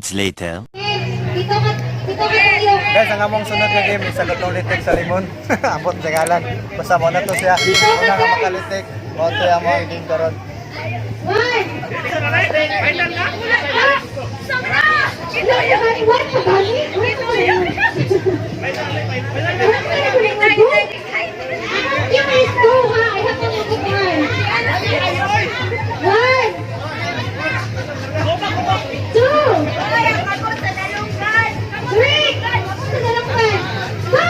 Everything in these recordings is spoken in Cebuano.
Minutes later. Dito ka, dito ka tayo. Guys, ang among sunod nga game is sa lutong litik sa limon. Ambot sa ngalan. Basta mo na to siya. Una nga makalitik. Mo to yung mga game karon. One. One pa gani? You guys go ha. I have to look at one. One. Two. Three. Sa dalawang. Go!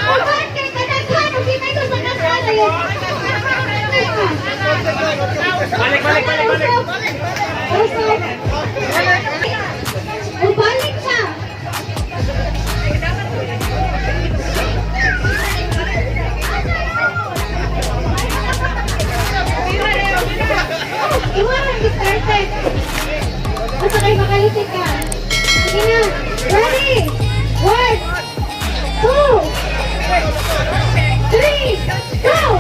Ako kay kadaghan ug di ko sa kadaghan. Balik, balik, balik, balik. Usok. O balik siya. Iwan ang started. Basta kayo makalitik ka. Sige na. Ready? One, two, three, go!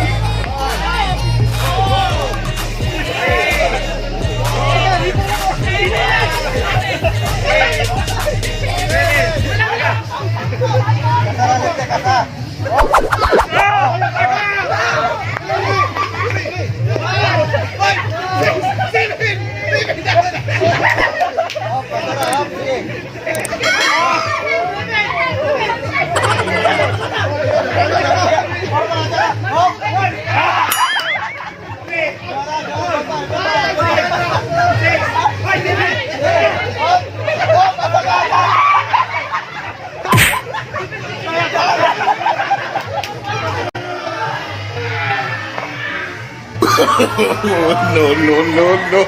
Kasara litik kasa. Oh, pasara, hop, sige. No, no, no.